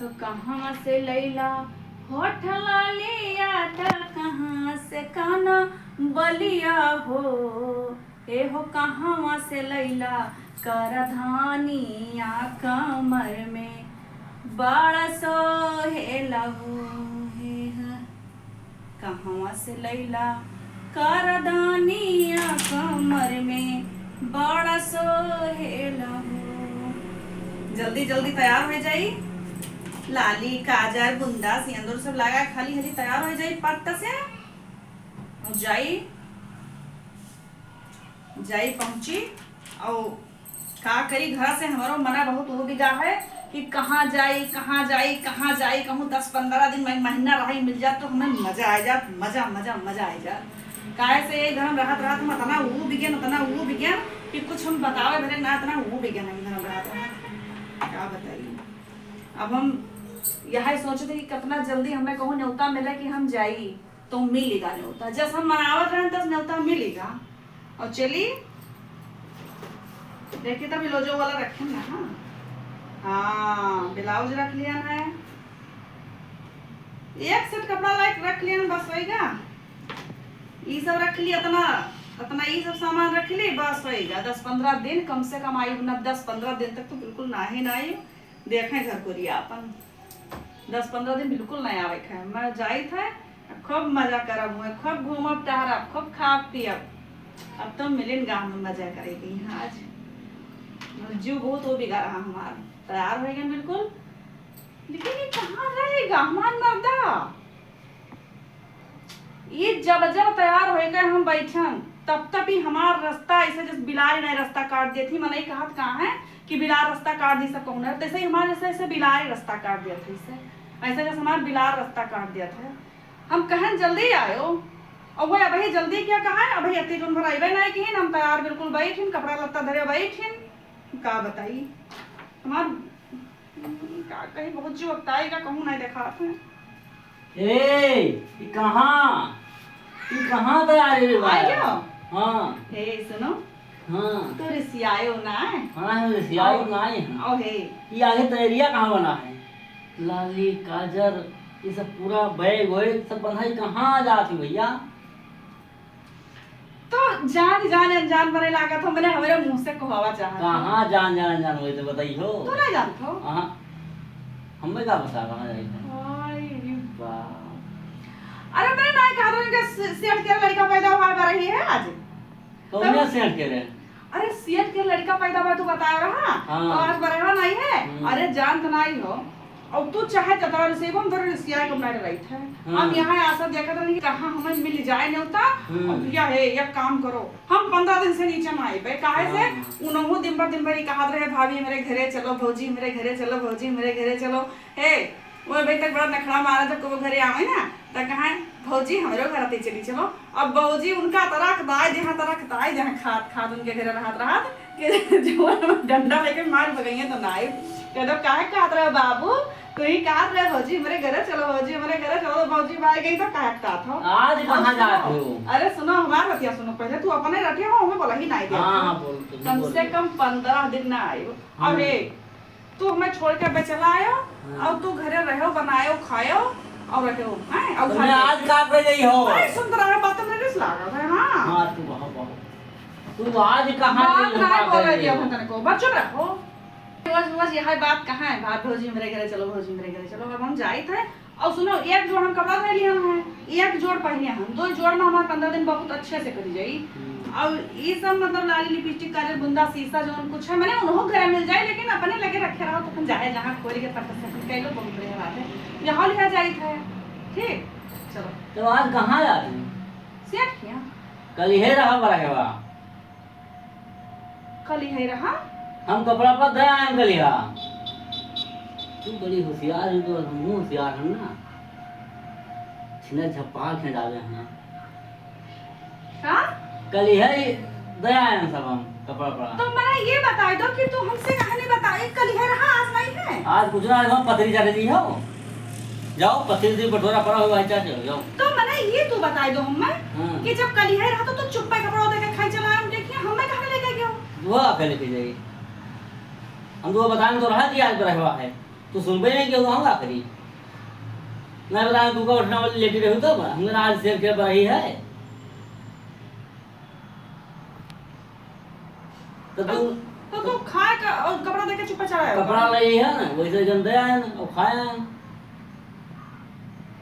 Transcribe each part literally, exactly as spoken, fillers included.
तो कहाँ से लैला होठ लालिया, त कहाँ से काना बलिया हो, ए हो कहाँ से लैला करधानिया कमर में बड़ा सोहेला हो, हे ह। कहवा से लैला करदानिया कमर में बड़ा सोहेला हो। जल्दी जल्दी तैयार हो जाई। लाली, काजर, बुंदा, सिंदूर सब लगा, खाली हाली तैयार हो जाई पट से। और जाई जाई पहुँची। और का करी, घर से हमरो मना बहुत हो बिगा है कि कहाँ जाई, कहाँ जाई, कहाँ जाई। कहूँ दस पन्द्रह दिन में, महीना रही मिल जात तो हमें मजा आ जात, मजा, मजा, मजा आ जात। काहे से ये घर में रहत रहत हम इतना वो बिगन, इतना वो बिगन कि कुछ हम बतावे भरे ना, इतना वो बिगन हम घर में रहत रहत। का बताई, अब हम यह सोचते कि कितना जल्दी हमें कहूँ न्योता मिले कि हम जाई। तो मिलेगा न्योता, जस हम मनावत रहन तस न्योता मिलेगा। और चली, देखिए तब ब्लाउजो वाला रखे ना। हाँ, हाँ, ब्लाउज रख लिया है, एक सेट कपड़ा लाइक रख लिया, बस होएगा। ये सब रख ली, इतना, इतना ये सब सामान रख ली, बस होएगा। दस पन्द्रह दिन कम से कम आई, ना दस पन्द्रह दिन तक तो बिल्कुल ना ही ना आई। देखें घर कोरिया अपन, दस पन्द्रह दिन बिल्कुल नहीं आवे खाए। मैं जाइत है, खूब मजा करब हुए, खूब घूमब टहरब, खूब खाब पियब। अब तो मिलिन गाँव में मजा करेगी आज। जीव बहुत वो बिगा रहा हमार, तैयार हो गए बिल्कुल। लेकिन ये कहाँ रहेगा हमार मर्दा? ये जब जब तैयार होके हम बैठन, तब तब ही हमार रास्ता ऐसे जैसे बिलारी नहीं रास्ता काट देती। मनई कहत कहाँ है कि बिलार रास्ता काट दी सब कहूँ ना, तैसे ही हमार जैसे ऐसे बिलारी रास्ता काट देत है, ऐसे ऐसे जैसे हमार बिलार रास्ता काट देत है। हम कहन जल्दी आयो, और वो अबही जल्दी क्या कहा है, अबही अति जौन भर अइबे नहीं किहिन, हम तैयार बिल्कुल बैठिन, कपड़ा लत्ता धरे बैठिन, का बताई हमार हम्म, का कही, बहुत जीव अगताई का कहूँ नहीं देखात है। ए, ई कहाँ? ई कहाँ तैयार है रे आ भाई? गयो? हाँ। हे, सुनो। हाँ। तो रिसियायो ना है? हाँ, हम रिसियायो और, ना है। और हे। ई आगे तैयारिया कहाँ बना है? लाली, काजर, ये सब पूरा बैग वैग सब बंधा है, कहाँ जात है भैया? तो जान जान अनजान बने लागत हो, मने हमरे मुँह से कहवा चाहत हो। कहाँ जान जान अनजान होई तो बताई हो। तू नहीं जानत हो? हाँ, हमें का पता कहाँ जाई था। हाय रे बाप। अरे मैं नहीं कहत हूँ इनके से-, सेठ के लड़का पैदा हुआ बा रही है आज। कौन तो सेठ के रहे? अरे सेठ के लड़का पैदा हुआ तू बताया रहा। हाँ। तो आज बरहवा नहीं है। हम्म। अरे जानत नहीं हो। अब तू चाहे जतरा रिसीव, हम तोरे रिसियाए के मारे रहित है। हाँ। हम यहाँ आशा देखत रहनी कि कहाँ हमें मिल जाए न्योता। हम्म। अब भैया हे, एक काम करो, हम पन्द्रह दिन से नीचे ना आइबे, काहे से हाँ। उनहु दिन भर, दिन भर ही कहत रहे, "भाभी मेरे घरे चलो, भौजी मेरे घरे चलो, भौजी मेरे घरे चलो।" हे, वो अभी तक बड़ा नखड़ा मारा, जब को घरे आवे ना, त कहा, "भौजी हमरो घर आती चली चलो।" अब भौजी उनका तरह दाए जहाँ, तरह दाए जहाँ, खात खात उनके घरे रहत रहत कि जो डंडा लेके मार भगइया तो ना आए। कह दो, "काहे कहत रहे बाबू, तू ही कहत रहे भौजी हमरे घरे चलो, भौजी हमरे घरे चलो।" भौजी भाई गई तो काहे कहत हो? आज अब कहाँ सुनो, जात हो? अरे सुनो, हमार बतिया सुनो पहले, तू अपने रटिया हो, हमें बोला ही नहीं दे। हाँ, हाँ, बोल, तू कम बोल। से कम पन्द्रह दिन ना आयो। हम्म। अरे, तू हमें छोड़ के बे चला आयो, हाँ। और तू घरे रहो, बनायो, खायो, और रहो, हैं? और तुमने घर आज का पे गई हो? अरे, सुन तो रहा है, बात तो मेरे से लागत है, हाँ। हाँ, तू बहुत, बहुत। तू आज कहाँ बात गई हो, ना का बोले पे गई दिया हो? था तने को, बस चुप रहो। बस, बस, यह बात कहाँ है? बात भौजी मेरे घरे चलो, भौजी मेरे घरे चलो। अब हम जाइत है, और सुनो, एक जोड़ हम कपड़ा धर लिया हैं, एक जोड़ पहने हम, दो जोड़ में हमारे पन्द्रह दिन बहुत अच्छे से करी जाई। हम्म। और ये सब मतलब लाली, लिपस्टिक, काजल, बुंदा, सीसा, जो कुछ है, मैंने उन्हों घरे मिल जाए, लेकिन अपने लगे रखे रहो, तो अपन जाए जहाँ खोल के पट से अपन कह लो, बहुत बढ़िया बात है। यहाँ लिया जाइत है, ठीक, चलो। तो आज कहाँ जा रही हो? सेठ किया। कल ये रहा बड़ा है बा। कल ही है रहा? हम कपड़ा पर दे आए कल ही रहा। तू बड़ी होशियार है, तो हम होशियार हम ना। छिने झप्पा खेल डाले हैं। का? कल ही है, दे आए हैं सब हम कपड़ा पड़ा। तो मना ये बताई दो कि तू हमसे कहा नहीं बताई, कल ही है रहा, आज नहीं है? आज कुछ ना, हम पतरी चढ़ रही हो। जाओ, पतरी दी बटोरा पड़ा हुआ है, चाचा, जाओ। तो मने ये तू बताई दो हमें हाँ। कि जब कलिहे रहा तो तू चुप्पे कपड़ा दे के खाई चला आया, हम देखिए, हमें कहाँ लेके गया? वो आप लेके जाइए। हम तो बताएं तो रहा कि आज बरहवा है। तू सुनबे नहीं किया तो हम का करी? नहीं बताया, तू का उठना वाली लेटी रहू तब? हमने आज शेर के बही है। तो तू तो तू खाए का और कपड़ा देके चुप्पा चढ़ा है? कपड़ा ले है ना, वैसे जन दे आए ना, और खाए आए।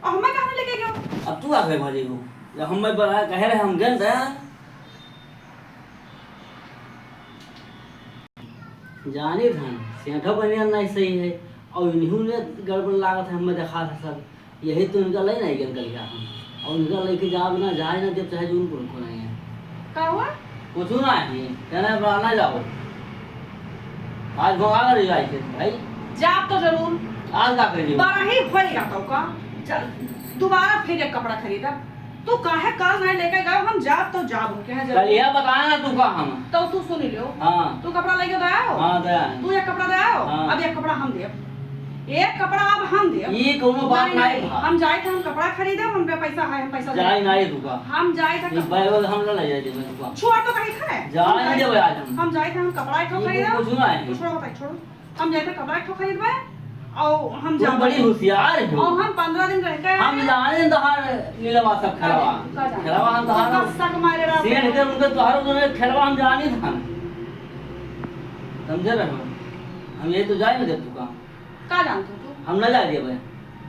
और हमें कहाँ लेके गयो? अब तू आके भरी हो, जब हम मैं बड़ा कहे रहे, हम गन दे आए। जानी धन, सेठो बनिया नहीं सही है, और इन्हीं ने गड़बड़ लागत है, हमें देखा था सब। यही तो इनका ले नहीं गन करिया हम, और इनका लेके जाब ना, जाए ना, जब चाहे जून पुरखो नहीं है। का हुआ? कुछ ना है, कहना है, बड़ा ना जाओ। आज भगा कर जाए थे भाई। जाब तो जरूर। आज का करिए? बड़ा ही होएगा तो का? चल, दोबारा फिर एक कपड़ा खरीदा। तू काहे काल नहीं लेके गयो? हम जाब तो जाब हो, क्या है जरूर? कल यह बताया ना तू का हम। तो तू सुन लियो। हाँ। तू कपड़ा लेके दे आओ। हाँ, दे आए। तू एक कपड़ा दे आओ। हाँ। अब एक कपड़ा हम देब। एक कपड़ा अब हम देब। ये कोनो बात नहीं, नहीं नहीं। भा। हम जाए थे, हम कपड़ा खरीदे, हम पे पैसा है, हम पैसा जाए देब। नहीं तू का। हम जाए थे ये कपड़ा। बैग हम ना ले जाए देबे तू का। छोड़ तो कहीं खाए। जाए हम नहीं कहीं देबे आज हम। हम जाए थे, हम कपड़ा एक ठो ये खरीदे। कुछ ना है। छोड़ो बताई, छोड़ो। हम जाए थे कपड़ा एक ठो खरीदबे, और हम तुम जाबे। बड़ी होशियार हो। और हम पन्द्रह दिन रह के हम आए। जाने तोहार नीलवा सब खेलवा। का जाने? खेलवा हम तोहार का शक मारे रहा सेठ था। के उनके तोहार उन्हें खेलवा हम जानी था। समझे रहो? हम ये तो जाए ना देब तू का। का जानत हो तू? हम ना जाए देबे।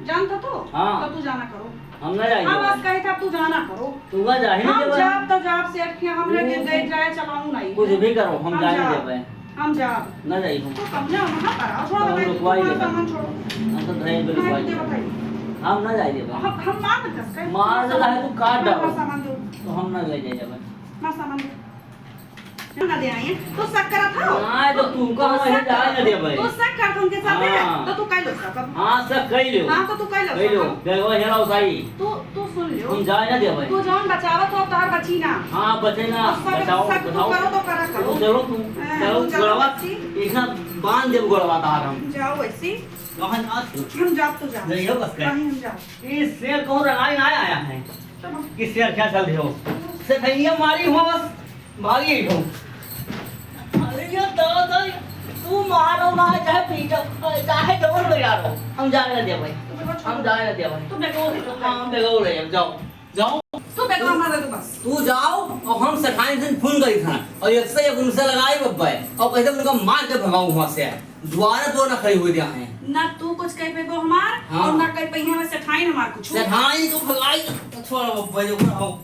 जानत हो तू? हाँ। तो तू जाना करो। हम ना जाए हम देबे। बस कहे था तू जाना करो। तू ना जाए ना हम देबे। जाब तो जाब सेठ के, हम तू लेके दे जाए चलाऊ नहीं। कुछ भी करो, हम हम जाए ना जाब। देबे। हम जाब। ना जाई हम। तो समझा, हम ना करा। छोड़ो, तो हम बताई, रुकवाई तुम्हारा देबे। सामान छोड़ो। हम तो धरे पे नहीं, रुकवाई मुझे देबे। बताइए। हम ना जाए देबे। हम, हम मार दे कसके। मार दे है, तू काट हमारा डालो। सामान दो। तो हम ना ले जाए देबे। हमारा सामान दो। ना दे आई है। तो शक करा था। ना, तो तू का तो हम शक जाए ना देबे। तो शक कर था उनके साथ है। हाँ। तो तू कह लो शक अब। हाँ, शक कह लो। हाँ, तो तू कह लो कह लो। शक अब। बैगवा हेराओ साई। तू, तू सुन लियो। हम जाए ना देबे। तू जौन बचावत हो, तोहर बची ना। हाँ, बचे ना। और शक, बचाओ, शक तू बताओ। करो तो करा करो। चलो तू, हाँ, चलो, तू चलो गोड़वा, बच्ची। इतना बांध देब गोड़वा तार हम। जाओ ऐसी। कहाँ जात हो? हम जाब तो जाब। जाइयो बस कर। कहीं हम जाब। ये शेर कहूँ रंगाई ना आया है। चलो। कि शेर क्या चल रहे हो? से भैया मारी हो बस। भागी हो। अरे ये दादा, तू मारो ना, चाहे पीटो, चाहे डबल बजा लो, हम जाए ना दे भाई। तू बेगवा छोड़। हम जाए ना दे भाई। तू बेगवा दे दो। हाँ, बेगवा ले जाओ, जाओ, जाओ। तू बेगवा हमारा दे दो बस। तू जाओ और हम सेठाइन से फोन करी था और एक से एक उनसे लगाई बब्बे और कहते उनका मार के भगाऊं वहाँ से। द्वारा तो ना खड़ी हुई दिया है। ना तू कुछ कह पेबो हमार हाँ। और ना कह पहिया में सेठाइन हमार कुछ। सेठाइन तो भगाई, तो छोड़ बब्बे जो कहो।